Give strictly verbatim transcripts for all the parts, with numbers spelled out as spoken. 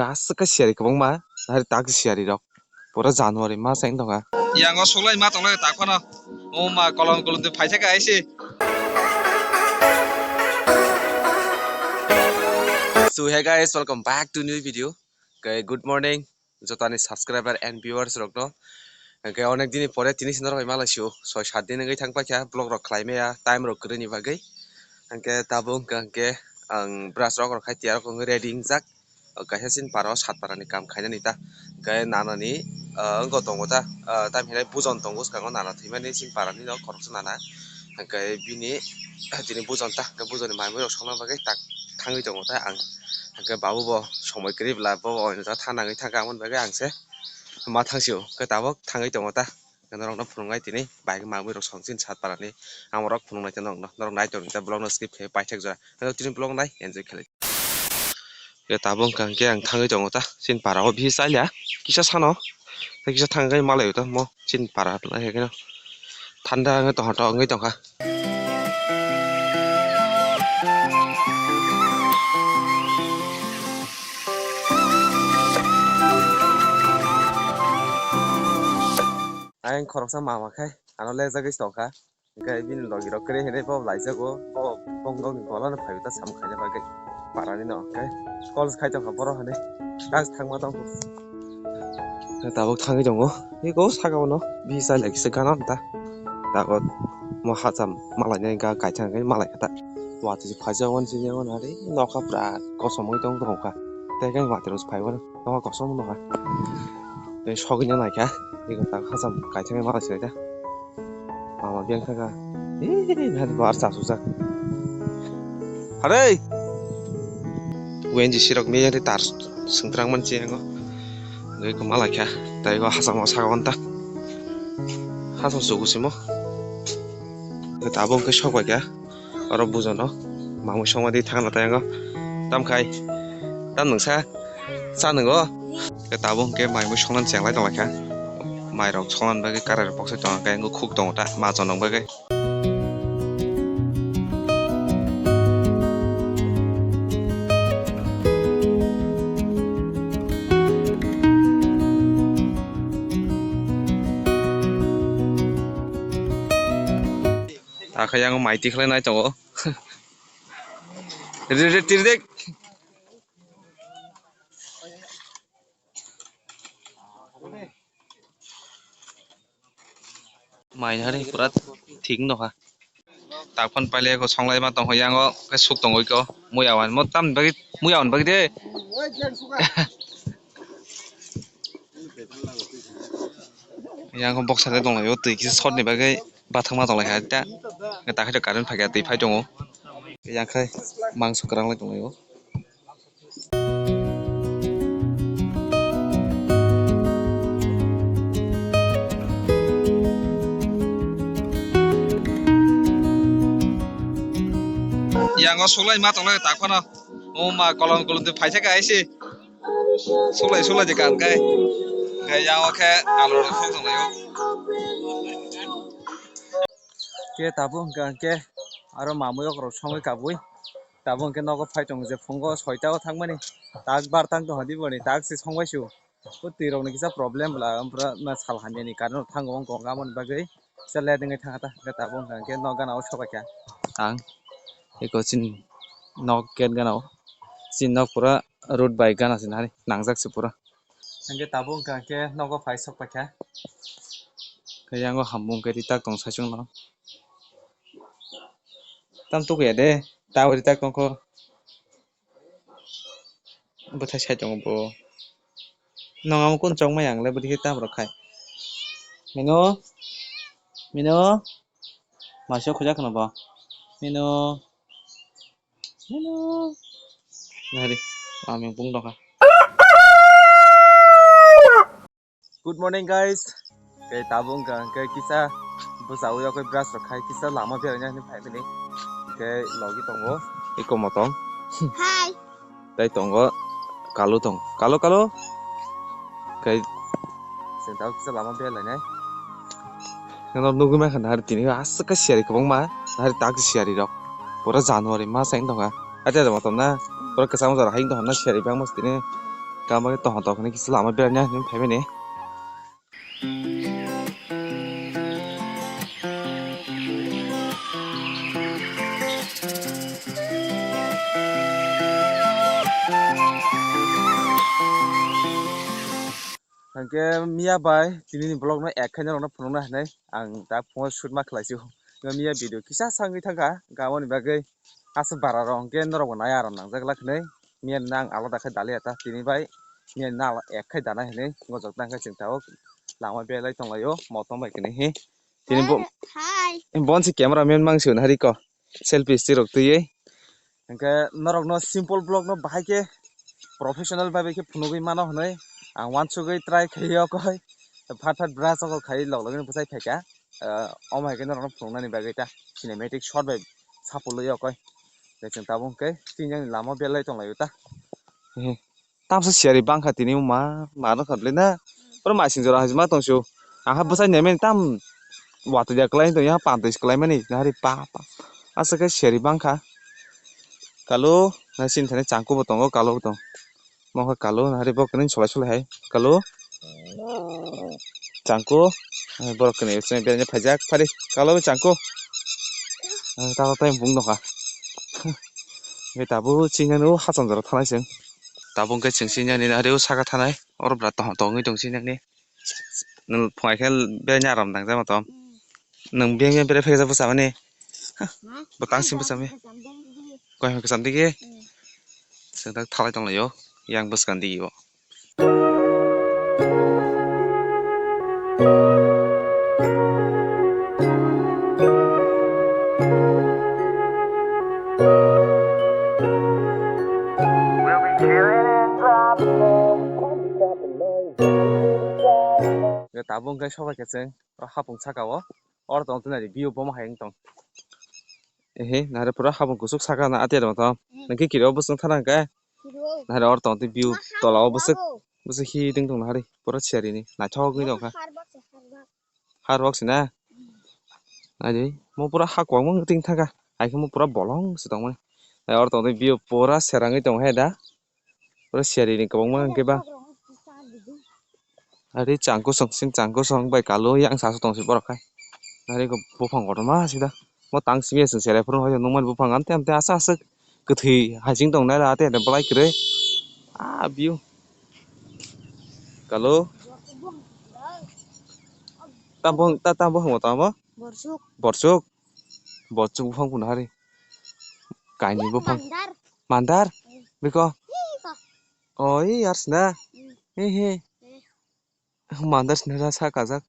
Aswk khe siyari kwbangma, nahari tak siyari rok. Pura January mas ang tongkha. Yang o sulai ma tonglai tak phano. O ma kolom kolom twi phaisa kha aisi. So hey guys, welcome back to new video. Okay, good morning. Jotani subscriber and viewers rokno. Hwnkhe onek dini pore tini sino rok bai malaisio. Soi sat din wngwi thang paikha vlog rok khlai maya time rok kwrwini bagwi. Hwnkhe tabuk hwnkhe ang brush rok rok khai tiyar rok wngwi ready wngjak. O kaisa chini para o sat para ni kam khainani ta. Hwnkhe nana ni, ah, wngkha tongo ta. Ah, tam hinai bujon tongo swkango nana thwimani chini para ni no khoroksa nana. Hwnkhe bini, ah, tini bujon ta. Hwnkhe bujon ni mai mui rok songna bagwi tak thangwi tongo ta ang. Hwnkhe babu bo somoi kwrwi bwla bo o jaga thanangwi thangkha, aboni bagwi ang se ma thangsio. Hwnkhe tabuk thangwi tongo ta. Norokno phunuknai tini bike mamui rok song chini sat para ni. Ang norok phunuknai tei norokno, norok nai tongdi ta vlog no skip khe paithak jora. Hwnkhe tini vlog nai enjoy khlai. Hwnkhe tabuk wngkha hwnkhe ang thangwi tongo ta chini para o bihi chaliya kisa sano tei kisa thangwi malai ta mo chini para lai khe thanda wngwi tongkha, tok wngwi tongkha. Ayang khoroksa mama khai ano lejagwi tongkha. Hwnkhe bini logi rok kwrwi hinwi bo laijago, bo bongdok ni bolano phaiwi ta sam khaina bagwi parani no. Hwnkhe call khai tongkha borok hinwi tak thangma tongkha. Tabuk thangwi tongo. Eko saka o no bihisa lai kisa gana ta. Tabuk mo hacham malai nai ga kaithang khe malai kha ta. Watwi se phaijak wani sini wani hari nokha pura kosom wng tong tong kha. Tei khe watwi rok se phai wani nokha kosom wng kha. Tei sogwi no nai kha. Eko tak hacham kaithang khe malai se ta. Mama biyang thangkha. Ee, nahar bar chasukjak. Hare! Wenji sirok miyari tar sengtrang manchi yango. Goi ko malai kha. Tai go hachamo saka wanta. Hacham sugu simo. Tabuk hwnkhe sok bai kha. Oro bujono. Mamui songma di thangna tai yango. Tam khai. Tam nungsa. Cha nungo? Khe tabuk hwnkhe mai mui songna chenglai tonglaikha. Mai rok songna bagwi karai rok boksai tongo, hwnkhe khuk tongo ta ma chonok bagwi. Akhe yang mai tikhlai nai tongo. Re, re, tirdik. Mai hari pura thik no ha. Takpan paile ko songlai ma tong yango ke suk tong ko muya wan mo tam bagi muya wan bagi de. Yang ko boxer de tong yo twi kisa short ni bagwi bathang ma tong lai ha ta. Ta khe current phai twi phai tongo. Yang khai mangso kwrang lai tong yo. Yang o sulai ma tong lai tak phano. O ma kolom kolom twi phai thaka aisi. Sulai sulai je kan kai. Kai yang o khe alu rok thok tong lai o. Ke tabuk hwnkha hwnkhe aro mamui okrok songwi kabui. Tabuk hwnkhe nogo phai tongo je phungo soita o thangmani tak bar tang tongha di boni tak se songbai su. O twi rok ni kisa problem bwla ampra na sal hamya ni current rok thango wng kong aboni bagwi kisa late wngwi thangkha ta hwnkhe tabuk hwnkha hwnkhe nok gana o sobai kha. Ang eko chini nok gate gana o chini nok pura road bai gana se nari nangjak se pura. Hwnkhe tabuk hwnkha hwnkhe nogo phai sok paikha. Khe yango hamung khe ri tak tong saichung no. Tam tukuya de, ta ri tak tongkho. Bwthai sai tongo bo. Nong amo kun chong mai ang le bwdhi tam rok khai. Mino. Mino. Maisok khojak kheno bo. Mino. Hello. Nari, ami bung dong ha. Good morning, guys. Khe tabuk hwnkha hwnkhe kisa bwsao yakwi brush rok khai kisa lama beraina hinwi phaimani. Khe logi tongo eko motong. Hi. Tei tongo kalu tong. Kalu, kalu. Khe chwng tabuk kisa lama berlainai. Nang nugwi mankha nahar tini aswk khe siyari kwbangma, nahar tak siyari rok. Pura January mas ang tongkha. Acha jama tongna. Pura kwcham jora hai tongkha na siyari bangma tini. Tamo tongthok hinwi kisa lama berani hinwi phaimani. Hwnkhe miya bai tini ni vlog no ek khe norok no phunukna hinwi ang tak phungo shoot ma khlai si o. Miya video kisa sa wngwi thangkha, gaboni bagwi aswk bara rok hwnkhe norok bo nai aram nangjak glak hinwi. Miya no ang alada khe daliya ta tini bai miya no ek khe dana hinwi gojok tang khe chwng tabuk lama belai tonglaio motom bai kini hi. Tini bo, hai. Bon si camera man mang si hari ko selfie stick rok twiwi. Hwnkhe norok no simple vlog no bahai khe professional bai bai khe phunugwi mano hinwi ang uansugwi try khaio koi. Phat phat brush o khai log logino bwsai phaikha. Ah, omo hai khe norok no phunuknani bagwi ta cinematic shot bai sapulwi o koi. Tei chwng tabuk hwnkhe tini ani lama belai tonglaio ta. Tamsa siyari bangkha tini ma, ma nokha le na. Oro masing jora hajima tong su. Aha bwsai nemeni tam watwi ya kwlai tong ya, pantwi kwlai mani nahari pa pa. Aswk khe siyari bangkha. Kalo na sini thani changku bo tongo, kalo bo tong. Mokha kalo nahari bo kwrwng solai solai hai. Kalo. Changku. Borok kwrwng sini berani phaijak phari. Kalo bo changku. Tamo tai bung nokha. Be tabu chini no hacham jora thanai chwng. Tabuk hwnkhe chwng sinjani nahari o saka thanai, oro bwra tong tongwi tong sinjani. Nwng phunai khe bini aram nangjak ma tong. Nwng bini bere phekjak bwsa mani. Bo tang sim bwsa mi. Koi hwn kwcham digi. Chwng tak thalai tonglaio yang bwskang digi o. Tabuk hwnkhe sobai khe chwng o hapung saka o, oro tong twnari view bomo hai wng tong. Ehe, nare pura hapung kuchuk saka na ate rw tong. Nangkhe kiri o bwswng thana hwnkhe. Nare oro tong twi view tola o bwswk, bwswk hi ding tong nahari pura siyari ni naithok wngwi tongkha. Har wak sina. Naidi, mo pura ha kwbangma wng ting thangkha. Hai khe mo pura bolong se tongmani. Hai oro tongdi view pura serangwi tong hai da. Pura seri ni kwbangma hwnkhe ba. Ari changkusong sing changkusong bai kalo yang sasu tongsi borok hai. Ari ko buphang kotorma sida. Mo tang simi aswng serai phuru hai nungmani buphang amte amte asa aswk kwthwi haching tongnai da ate ate belai kwrwi. Ah, view. Kalo. Tam buphang, ta-, tam buphang bo tamo? Borsuk. Borsuk. Borsuk buphang phano hari. Kaini buphang. Mandar. Mandar? Hmm. Biko? Ih, kok. Oh, i ars na? Hmm. He, he. Eh. Mandar sini rasa kajak.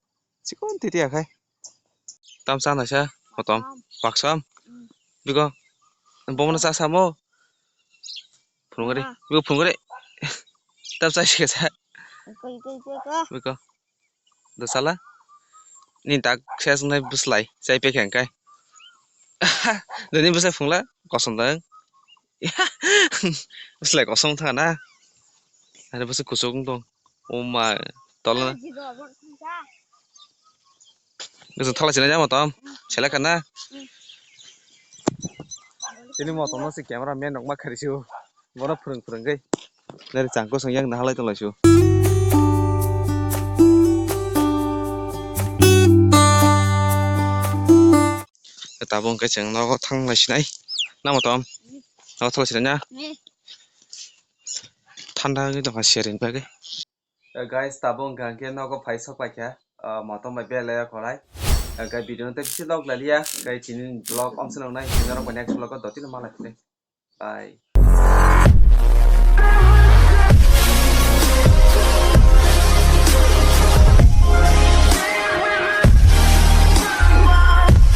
Chikon titi akhai. Tam sana sa, kotom. Baksam. Baksam. Hmm. Biko? Bomono sa samo? Phunugari. Ah. Biko phunugari. Tam sa sikasa. Iko, iko, iko, iko. Biko? Dosala? Ni tak ses nai bwslai, chai pekhe hwnkhe. Dini bwslai phungla, kosom dang. Bwslai kosom thang na. Ani bwswk kuchuk wng tong. O ma, tol na. Gosok thala china jamo tom. Sela kana. Tini motom no si camera man rok ma khari si o. Bono phwrwng phwrwngwi nari changkosong yang nahalai tonglaisio. Tabuk hwnkhe chwng nogo thanglai sinai. Namo tom? Nogo thanglai sinai na? Thanda wngwi tongkha sharing bagwi. Eh, guys, tabuk hwnkha hwnkhe nogo phai sok paikha, ah, motom bai belai rok kwlai. Hwnkhe video no tei bisingo lok laliya, hwnkhe chini vlog omsonok nai, norok bai next vlog o dotino malai philai. Bye.